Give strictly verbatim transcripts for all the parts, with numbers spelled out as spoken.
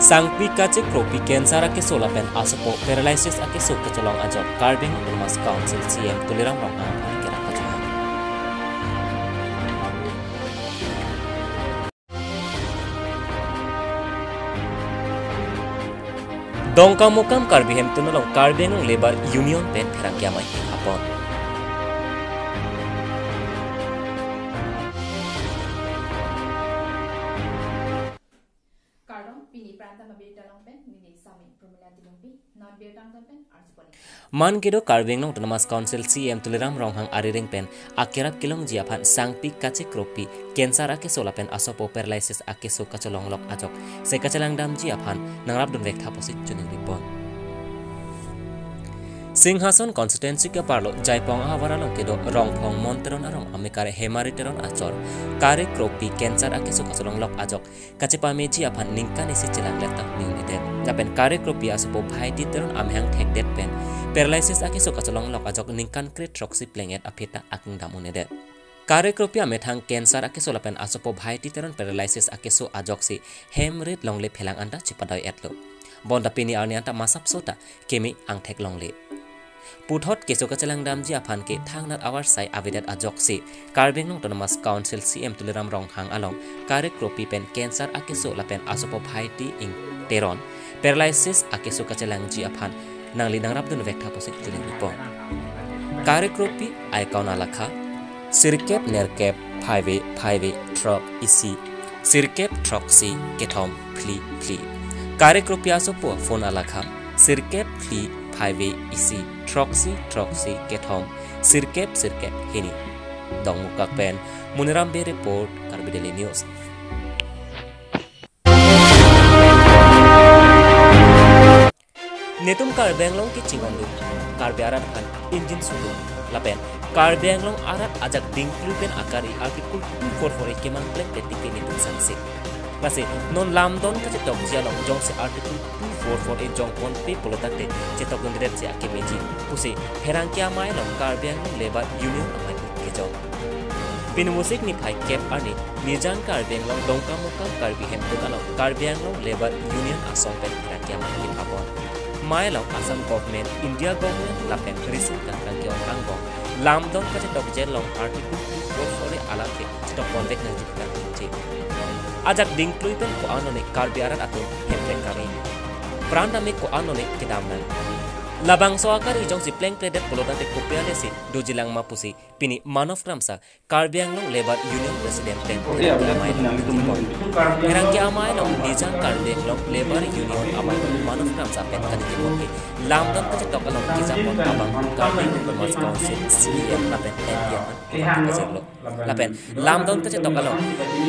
Sangpi kachekropi cancer akeso lapen asopo paralysis akeso kachelong ajok Karbi Anglong Autonomous Council C E M Tuliram Ronghang aphan kerak kachohang. Dongkamukam Karbi Hemtun along Karbi Anglong Labour Union pen pherangke amei apon. Kardom, pini Prime Time abirta along pen neli Sami Promila Tilongpi, non birta angton pen arjupon. Man kedo Karbi Anglong Autonomous Council C E M Tuliram Ronghang ariring pen akerap kelongji aphan sangpi kachekropi cancer akeso lapen asopo paralysis akeso kachelonglok ajok se kachelang damji aphan nangrapdun vektha pusi choningri pon. Singhason constituency keparlo Jaipong ahavar along kedo Rongphong Mon Teron arong amekar Hemari Teron achor kachekropi cancer akeso kachelonglok ajok kachepameji aphan ningkan isi chelang letak ningnidet. Lapen kachekropi asopo Bhaiti Teron amehang thekdet pen paralysis akeso kachelonglok ajok ningkan kre-throksi pleng-et aphi ta akingdam un'edet. Kachekropi amethang cancer akeso lapen asopo Bhaiti Teron paralysis akeso ajoksi hem rit longle phelang anta chepadoi-etlo. Bonta pini arni anta masapso ta keme angthek longle. Puthot keso kachelang damji aphan ke thangnat avarsai avedet ajoksi Karbi Anglong Autonomous Council C E M Tuliram Ronghang along kachekropi pen cancer akeso lapen asopo Bhaiti Ing Teron paralysis akeso kachelangji aphan nangli nangrapdun vektha pusi choningri pon. Kachekropi a-account alakha sirkep nerkep phaive phaive throk isi sirkep throksi kethom phli phli. Kachekropi asopo phone alakha sirkep phli phaive isi throksi throksi kethom sirkep sirkep hini. Dongmukak pen Muniram Bey report, Karbi Daily News. Netum Karbi Anglong kachinghon dun, Karbi arat aphan ingjinso dun, lapen Karbi Anglong arat ajak dingklui pen akari Article two four four A kemang plengpledet ke netum sangse. Lasi non lamdon kachetokji along jongsi Article two four four A jongponpe pulo tangte chetokdundet si akemeji pusi pherangke amei along Karbi Anglong Labour Union amei kejok. Pini Vosik niphai kep arni Nijang Karbi Anglong Dongkamukam Karbi Hemtun along Karbi Anglong Labour Union asong pen pherangke amei kepapon. Mei along Assam Government, India Government lapen risim kangkang ke-ong angbong lamdon kachetokji along Article two four four A alam ke chetokponvek nangji kangkangji. Ajak dingklui pen ko-an lone Karbi arat atum hemprek kami. Pran tame ko-an lone kedam nang. Labangso akari jongsi plengpledet pulo tangte kopi ale si doji lang ma pusi pini Manob Kramsa Karbi Anglong Labour Union President pen pherangke amei along titipon. Pherangke amei along Nijang Karbi Anglong Labour Union amei along Manob Kramsa pen kaningje pon ke lamdon kachetok along kejapon abang Karbi Anglong Autonomous Council C E M lapen M P aphan kepakajoklo. Lapen lamdon kachetok along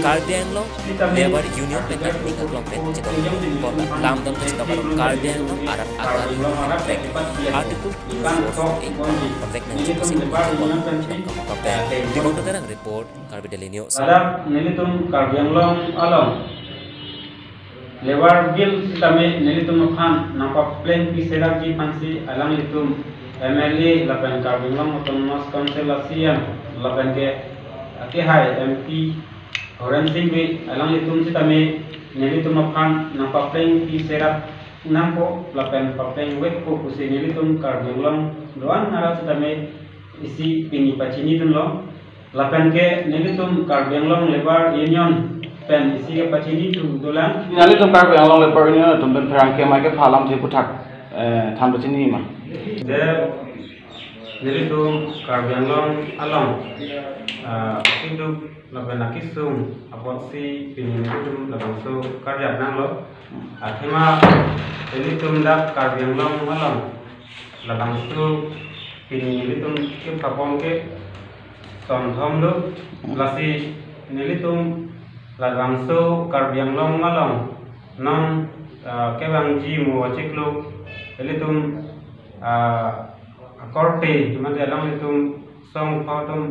Karbi Anglong Labour Union pen ta ning aklong pen chetokpon lamdon kachetok along Karbi Anglong arat akari hemprek Article two four four A pon vek nangji pusi pon. Dongkamukam pen Dibong Terang report, Karbi Daily News. Ladak nelitum Karbi Anglong along Labour Bill sitame nelitum aphan nangpaplengpi serakji aphansi alanglitum M L A lapen Karbi Anglong Autonomous Council a C E M lapen ke akehai M P Horen Sing Bey alanglitum sitame nelitum aphan nangpaplengpi serak nangpo lapen paplengvekpo pusi nelitum Karbi Anglong do-an arat sitame isi pini pachinidunlo. Lapen ke nelitum Karbi Anglong Labour Union pen isi kepachini thu dolang. Nelitum Karbi Anglong Labour Union atum pen pherangke amei kepha alamthe aphuthak, eh, than pachini ma. Je nelitum Karbi Anglong along, ah, akiduk lapen akisung apotsi pini nelitum labangso karjap nanglo. Athema nelitum dak Karbi Anglong along labangso pini nelitum kepapon ke sonthom do. Lasi nelitum labangso Karbi Anglong along non, ah, kevangji mo achiklo nelitum, ah, akorte mate alanglitum songpho atum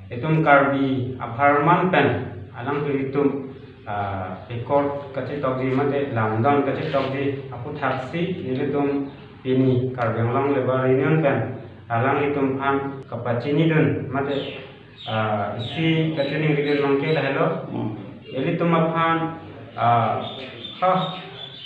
itum Karbi apharman pen alanglitum, ah, record kachetokji mate lamdon kachetokji aphuthaksi nelitum pini Karbi Anglong Labour Union pen alanglitum aphan kapachinidun mate, ah, isi kachiningridun abang ke lahelo. Hmm. Ilitum aphan, ah, ha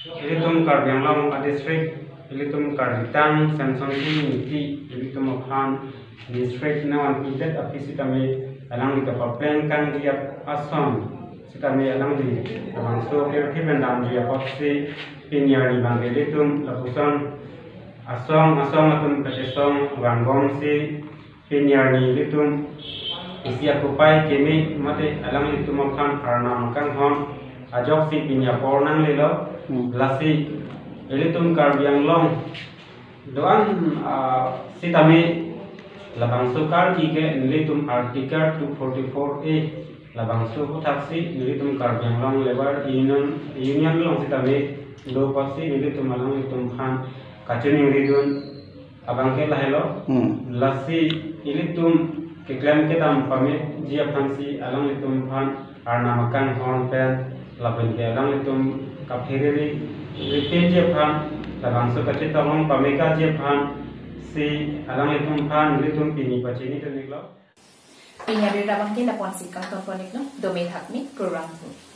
Ilitum Karbi Anglong a-district, ilitum Karbi tang Semsonsing Ingti, ilitum aphan district nangvanpidet aphi sitame alangli kapapleng kangji ason sitame alangli labangso apirthe pen damji apotsi pini arni abangke ilitum lapuson asong asong atum kachesong vangbomsi pini arni ilitum isi akupai keme mate alanglitum aphan Arnam akanghon ajoksi pini apor nanglelo. Hmm. Lasi ilitum Karbi Anglong do-an, ah, sitame labangso karki ke nelitum Article two forty-four A labangso aputhaksi nelitum Karbi Anglong Labour Union, Union along sitame do apotsi nelitum alanglitum aphan kachiningridun abangke lahelo. Hmm. Lasi ilitum keklem kedam pameji aphansi alanglitum aphan Arnam akanghon pen lapenke alanglitum kapherere ripeji aphan labangso kachetong pamekaji aphansi alanglitum aphan ilitum pini pachini tuniklo. Pini arir abangke lapu-ansi kangton poniklo, dome thakmi kurang thu.